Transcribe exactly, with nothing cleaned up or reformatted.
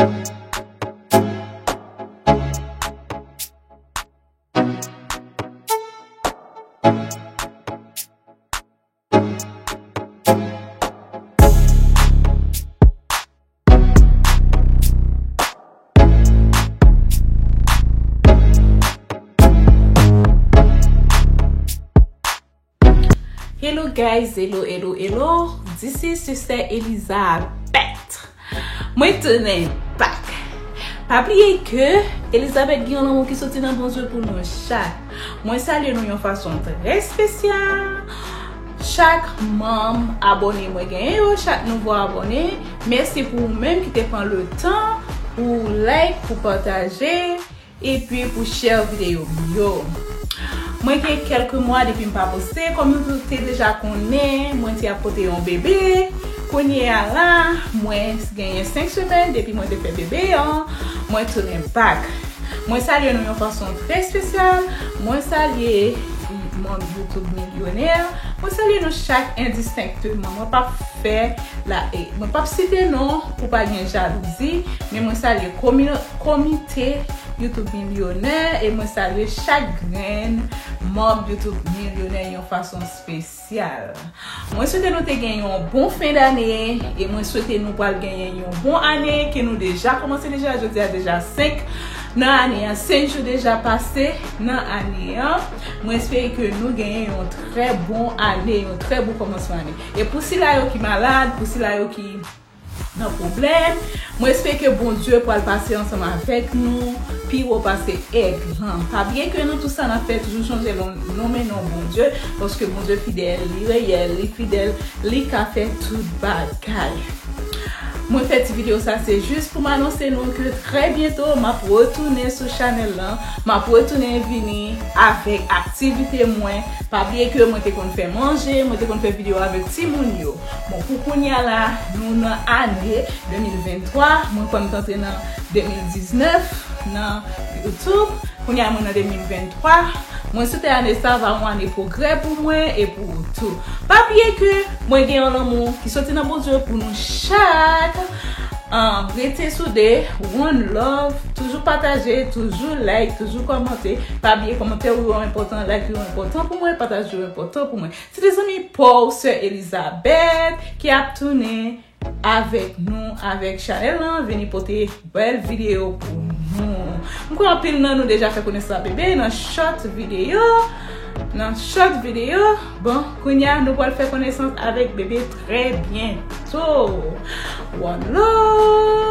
Hello guys, hello, hello, hello. This is Sister Elizabeth. Mwen tounen back. Pa bliye ke Elizabeth gen yon lanmou ki soti nan Bondye pou nou chak. Mwen salye nou yon fason trè espesyal. Chak manm abòne mwen genyen yo, chak nouvo abòne, mèsi pou ou menm ki te pran le tan pou like, pou pataje, epi pou share videyo m yo. Mwen gen kèlke mwa depi m pa poste, kòm nou tout te deja konnen, mwen te ap pote yon bebe. Kounye a la, mwen genyen senk semèn depi mwen te fè bebe an, mwen tounen back. Mwen salye nou yon fason trè espesyal. Mwen salye manm YouTube Milyonè. Mwen salye nou chak endistenkteman. Mwen p ap fè la, e, mwen p ap site non pou pa gen jalouzi, men mwen salye komi-, komite YouTube Milyonè e mwen salye chak grenn manm YouTube Milyonè yon fason espesyal. Mwen swete nou te gen yon bon fen dane e mwen swete nou pral genyen yon bon ane, ke nou deja kòmanse deja, jodi a deja senk nan ane a, senk jou deja pase nan ane a. Mwen espere ke nou genyen yon trè bon ane, yon trè bon kòmansman ane. E pou sila yo ki malad, pou sila yo ki nan pwoblèm, mwen espere ke Bondye pral pase ansanm avèk nou pi wo pase èg lan. Pa bliye ke nan tout sa n ap fè, toujou chonje non, nonmen non Bondye, paske Bondye fidèl, li reyèl, li fidèl, li ka fè tout bagay. Mwen fè ti videyo sa, se jis pou m anonse nou ke trè byento m ap retounen sou chanèl lan, m ap retounen vini avèk aktivite mwen. Pa bliye ke mwen te konn fè manje, mwen te konn fè videyo avèk timoun yo. Bon, pou kounye a la, nou nan ane de mil venntwa, mwen kwè m t antre nan de mil diznèf nan YouTube. Kounye a mwen nan de mil venntwa. Mwen swete ane sa va yon ane pwogrè pou mwen e pou ou tou. Pa bliye ke mwen gen yon lanmou ki soti nan Bondye pou nou chak. Ahn, rete soude, one love, toujou pataje, toujou like, toujou kòmante. Pa bliye kòmantè ou yo enpòtan, like yo enpòtan pou mwen, pataje yo enpòtan pou mwen. Se te zanmi pa w, Sè Elizabeth, ki ap tounen avèk nou, avèk chanèl lan, vini pote bèl videyo pou nou. M kwè anpil nan nou deja fè konesans ak bebe nan short videyo. Nan short videyo, bon, kounye a nou pral fè konesans avèk bebe trè byento. One love!